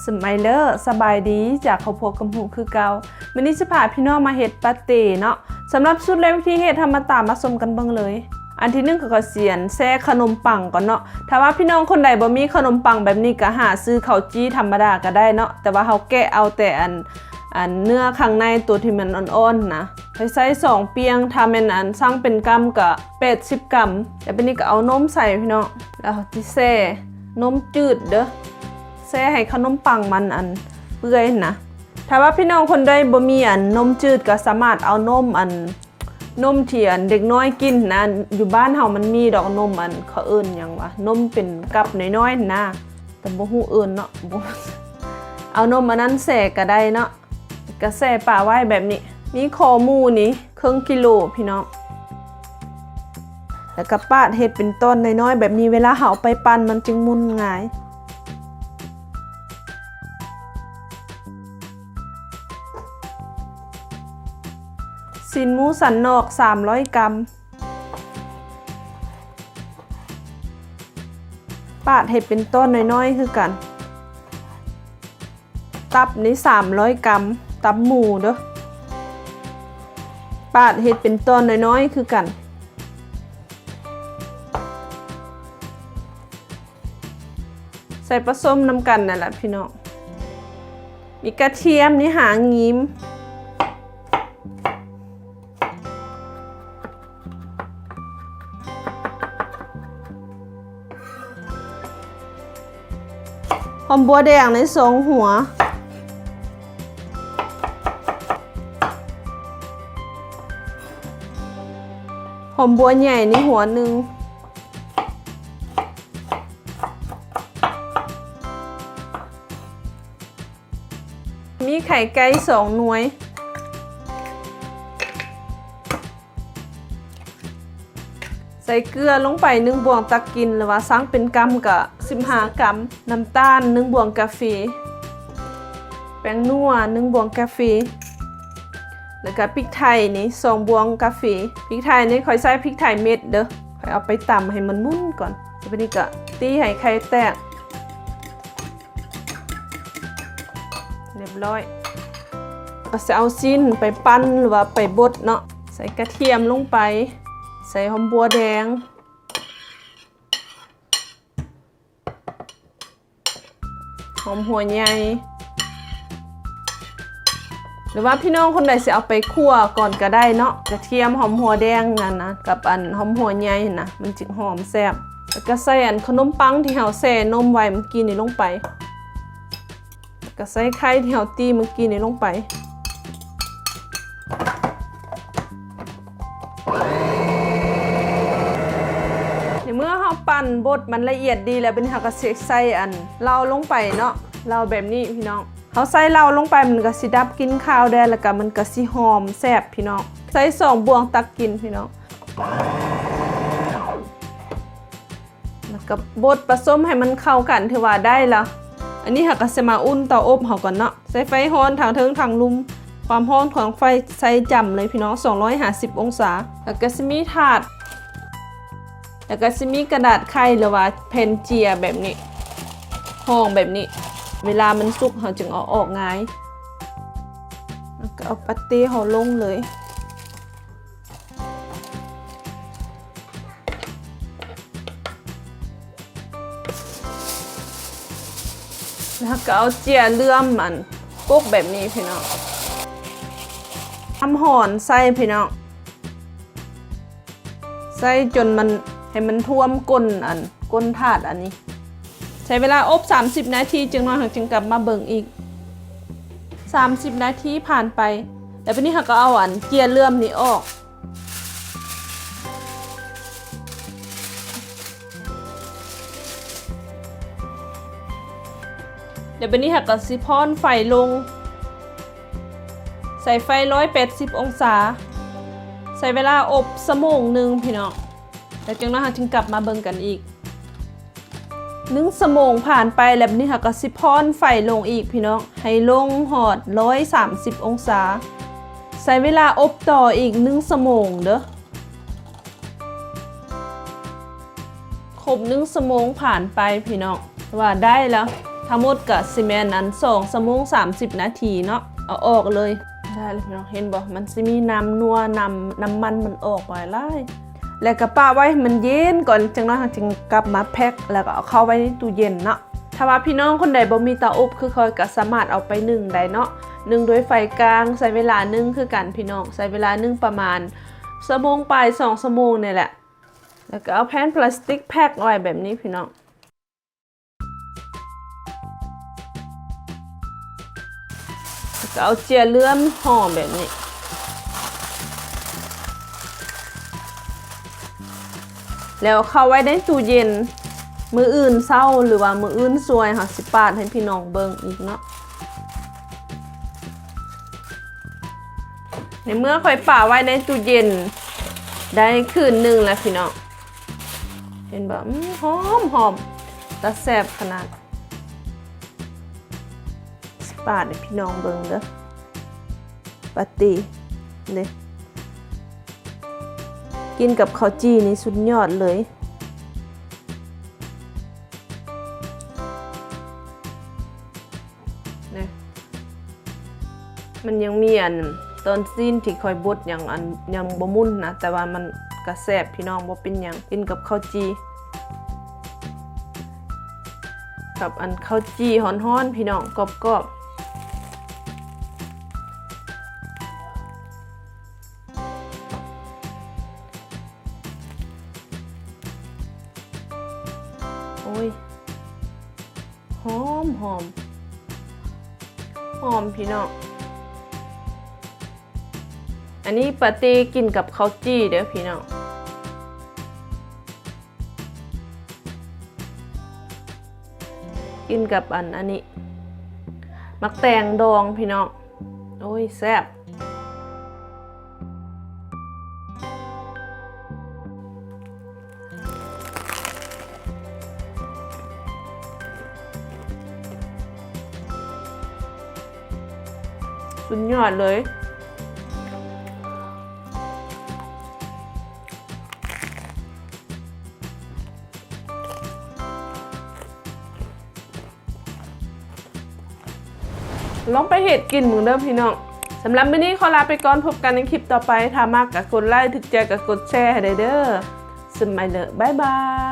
ສະໄມເລີ ສະບາຍດີ ຈາກຄອບຄົວກຳຫູຄືເກົ່າ. ມື້ນີ້ຊິພາພີ່ນ້ອງມາເຮັດປາເຕເນາະ. ສຳລັບສູດ ແລະ ວິທີເຮັດ ເຮົາມາຕາມມາຊົມກັນເບິ່ງເລີຍ. ອັນທີໜຶ່ງ ເຂົາກໍຊິອັນແຊ່ຂະໜົມປັງກ່ອນເນາະ. ຖ້າວ່າພີ່ນ້ອງຄົນໃດບໍ່ມີຂະໜົມປັງແບບນີ້ ກໍຫາຊື້ເຂົ້າຈີ່ທຳມະດາກໍໄດ້ເນາະ, ແຕ່ວ່າເຮົາແກະເອົາແຕ່ອັນ ອັນເນື້ອຂ້າງໃນ ໂຕທີ່ມັນອ່ອນໆນະ. ຂ້ອຍໃຊ້ສອງປ່ຽງ, ຖ້າແມ່ນອັນຊັ່ງເປັນກຳກໍແປດສິບກຳ. ແລ້ວບາດນີ້ກໍເອົານົມໃສ່ພີ່ນ້ອງ, ແລ້ວເຮົາຊິແຊ່ນົມຈືດເດີ້ ແຊ່ໃຫ້ຂະໜົມປັງມັນອັນເປື່ອຍນະ. ຖ້າວ່າພີ່ນ້ອງຄົນໃດບໍ່ມີອັນນົມຈືດ ກໍສາມາດເອົານົມອັນ ນົມທີ່ອັນເດັກນ້ອຍກິນນະ, ຢູ່ບ້ານເຮົາມັນມີດອກ ນົມອັນ ເຂົາເອີ້ນຫຍັງວະ ນົມເປັນກັບນ້ອຍໆນະ, ແຕ່ບໍ່ຮູ້ເອີ້ນເນາະ. ເອົານົມອັນນັ້ນແຊ່ກໍໄດ້ເນາະ. ກະແຊ່ປະໄວ້ແບບນີ້. ມີຄໍໝູນີ້ເຄິ່ງກິໂລພີ່ນ້ອງ. ແລ້ວກະປາດເຮັດເປັນຕ່ອນນ້ອຍໆແບບນີ້, ເວລາເຮົາເອົາໄປປັ່ນມັນຈຶ່ງໝຸ່ນງ່າຍ. ຊີ້ນໝູສັນນອກສາມຮ້ອຍກຳ. ປາດເຮັດເປັນຕ່ອນນ້ອຍໆຄືກັນ. ຕັບນີ້ສາມຮ້ອຍກຳ, ຕັບໝູເດີ້. ປາດເຮັດເປັນຕ່ອນນ້ອຍໆຄືກັນ. ໃສ່ປະສົມນຳກັນນັ້ນລະພີ່ນ້ອງ. ມີກະທຽມນີ້ຫ້າງີມ. ຫອມບົວແດງໃນສອງຫົວ. ຫອມບົວໃຫຍ່ໃນຫົວໜຶ່ງ. ມີໄຂ່ໄກ່ສອງໜ່ວຍ. ໃສ່ເກືອລົງໄປໜຶ່ງບ່ວງຕັກກິນ ຫຼືວ່າຊັ່ງເປັນກຳກະສິບຫ້າກຳ, ນ້ຳຕານໜຶ່ງບ່ວງກາເຟ, ແປ້ງນົວໜຶ່ງບ່ວງກາເຟ, ແລ້ວກະພິກໄທນີ້ສອງບ່ວງກາເຟ. ພິກໄທນີ້ຂ້ອຍໃຊ້ພິກໄທເມັດເດີ້, ຂ້ອຍເອົາໄປຕຳໃຫ້ມັນໝຸ່ນກ່ອນ. ແລ້ວບາດນີ້ກະຕີໃຫ້ໄຂ່ແຕກ. ຮຽບຮ້ອຍ. ກໍຊິເອົາຊີ້ນໄປປັ່ນ ຫຼືວ່າໄປບົດເນາະ. ໃສ່ກະທຽມລົງໄປ, ໃສ່ຫອມບົວແດງ, ຫອມຫົວໃຫຍ່ ຫຼືວ່າພີ່ນ້ອງຄົນໃດຊິເອົາໄປຂົ້ວກ່ອນກໍໄດ້ເນາະ. ກະທຽມ ຫອມຫົວແດງຫັ້ນນະ ກັບອັນຫອມຫົວໃຫຍ່ຫັ້ນນະ ມັນຈຶ່ງຫອມແຊບ. ແລ້ວກໍໃສ່ອັນຂະໜົມປັງທີ່ເຮົາແຊ່ນົມໄວ້ເມື່ອກີ້ນີ້ລົງໄປ. ແລ້ວກໍໃສ່ໄຂ່ທີ່ເຮົາຕີເມື່ອກີ້ນີ້ລົງໄປ. ໃນເມື່ອເຮົາປັ່ນບົດມັນລະອຽດດີແລ້ວ, ບັດນີ້ເຮົາກໍຊິໃສ່ອັນເຫຼົ້າລົງໄປເນາະ. ເຫຼົ້າແບບນີ້ພີ່ນ້ອງ, ເຮົາໃສ່ເຫຼົ້າລົງໄປ ມັນກໍຊິດັບກິ່ນຄາວໄດ້ ແລ້ວກໍມັນກໍຊິຫອມແຊບພີ່ນ້ອງ. ໃສ່ສອງບ່ວງຕັກກິນພີ່ນ້ອງ. ແລ້ວກໍບົດປະສົມໃຫ້ມັນເຂົ້າກັນ ຖືວ່າໄດ້ລະ. ອັນນີ້ເຮົາກໍຊິມາອຸ່ນເຕົາອົບເຮົາກ່ອນເນາະ. ໃສ່ໄຟຮ້ອນທັງເທິງທັງລຸ່ມ, ຄວາມຮ້ອນຂອງໄຟໃສ່ຈ້ຳເລີຍພີ່ນ້ອງ ສອງຮ້ອຍຫ້າສິບອົງສາ. ແລ້ວກໍຊິມີຖາດ, ແລ້ວກໍຊິມີກະດາດໄຂ່ ຫຼືວ່າແຜ່ນເຈຍແບບນີ້ ຮອງແບບນີ້. ເວລາມັນສຸກເຮົາຈຶ່ງເອົາອອກງ່າຍ. ແລ້ວກໍເອົາປາເຕ້ເຮົາລົງເລີຍ. ແລ້ວກໍເອົາເຈຍເຫຼື້ອມອັນປົກແບບນີ້ພີ່ນ້ອງ. ນ້ຳຮ້ອນໃສ່ພີ່ນ້ອງ, ໃສ່ຈົນມັນ ໃຫ້ມັນຖ້ວມກົ້ນອັນ ກົ້ນຖາດອັນນີ້. ໃຊ້ເວລາອົບສາມສິບນາທີ, ຈັກໜ້ອຍເຮົາຈຶ່ງກັບມາເບິ່ງອີກ. ສາມສິບນາທີຜ່ານໄປ, ແລ້ວບາດນີ້ເຮົາກໍເອົາອັນເຈຍເຫຼື້ອມນີ້ອອກ. ແລ້ວບາດນີ້ເຮົາກໍຊິຜ່ອນໄຟລົງ, ໃສ່ໄຟຮ້ອຍແປດສິບອົງສາ, ໃຊ້ເວລາອົບຊົ່ວໂມງໜຶ່ງພີ່ນ້ອງ. ແລ້ວຈັກໜ້ອຍເຮົາຈຶ່ງກັບມາເບິ່ງກັນອີກ. ໜຶ່ງຊົ່ວໂມງຜ່ານໄປແລ້ວ, ບາດນີ້ເຮົາກໍຊິຜ່ອນໄຟລົງອີກພີ່ນ້ອງ, ໃຫ້ລົງຮອດຮ້ອຍສາມສິບອົງສາ. ໃຊ້ເວລາອົບຕໍ່ອີກໜຶ່ງຊົ່ວໂມງເດີ້. ຄົບໜຶ່ງຊົ່ວໂມງຜ່ານໄປພີ່ນ້ອງ, ວ່າໄດ້ແລ້ວ. ເຮົ ທັງໝົດກະຊິແມ່ນອັນ ສອງຊົ່ວໂມງສາມສິບນາທີເນາະ ເອົາອອກເລີຍ. ໄດ້ແລ້ວພີ່ນ້ອງ ເຫັນບໍ່ ມັນຊິມີນ້ຳນົວ ນ້ຳ ນ້ຳມັນມັນອອກມາຫຼາຍ. ແລ້ວກະປະໄວ້ໃຫ້ມັນເຢັນກ່ອນ ຈັກໜ້ອຍເຮົາຈຶ່ງກັບມາແພັກ ແລ້ວກະເອົາເຂົ້າໄວ້ໃນຕູ້ເຢັນເນາະ. ຖ້າວ່າພີ່ນ້ອງຄົນໃດບໍ່ມີເຕົາອົບຄືຂ້ອຍ ກະສາມາດເອົາໄປໜຶ້ງໄດ້ເນາະ. ໜຶ້ງດ້ວຍໄຟກາງ ໃຊ້ເວລາໜຶ້ງຄືກັນພີ່ນ້ອງ ໃຊ້ເວລາໜຶ້ງປະມານຊົ່ວໂມງປາຍ ສອງຊົ່ວໂມງນີ້ແຫຼະ. ແລ້ວກະເອົາແຜ່ນພລາສຕິກແພັກໄວ້ແບບນີ້ພີ່ນ້ອງ. ແລ້ວກະເອົາເຈ້ຍເຫຼື້ອມຫໍ່ແບບນີ້ ແລ້ວເອົາເຂົ້າໄວ້ໃນຕູ້ເຢັນ. ມື້ອື່ນເຊົ້າ ຫຼືວ່າມື້ອື່ນສວຍ ເຮົາຊິປາດໃຫ້ພີ່ນ້ອງເບິ່ງອີກເນາະ. ໃນເມື່ອຂ້ອຍປະໄວ້ໃນຕູ້ເຢັນໄດ້ຄືນໜຶ່ງແລ້ວພີ່ນ້ອງ ເຫັນບໍ່ ອືມ ຫອມໆ ຕາແຊບຂະໜາດ. ຊິປາດໃຫ້ພີ່ນ້ອງເບິ່ງເດີ ປາຕີເດ້ ກິນກັບເຂົ້າຈີ່ນີ້ສຸດຍອດເລີຍ. ນີ້ ມັນຍັງມີອັນຕອນຊີ້ນທີ່ຂ້ອຍບົດຍັງອັນ ຍັງບໍ່ໝຸ່ນນະ ແຕ່ວ່າມັນກະແຊບພີ່ນ້ອງ ບໍ່ເປັນຫຍັງ ກິນກັບເຂົ້າຈີ່ ກັບອັນເຂົ້າຈີ່ຮ້ອນໆ ພີ່ນ້ອງ ກອບໆ. ໂອ້ຍ ຫອມ ຫອມ ຫອມພີ່ນ້ອງ. ອັນນີ້ປາຕີກິນກັບເຂົ້າຈີ່ເດີພີ່ນ້ອງ ກິນກັບອັນ ອັນນີ້ ໝາກແຕງດອງພີ່ນ້ອງ. ໂອ້ຍ ແຊບ ສຸດຍອດເລີຍ. ລອງໄປເຮັດກິນເບິ່ງເດີພີ່ນ້ອງ. ສຳລັບມື້ນີ້ຂໍລາໄປກ່ອນ ພົບກັນໃນຄລິບຕໍ່ໄປ. ຖ້າມັກກະກົດໄລ ຖືກໃຈກະກົດແຊໃຫ້ແດ່ເດີ. ສະໄໝເລີ ບາຍບາຍ.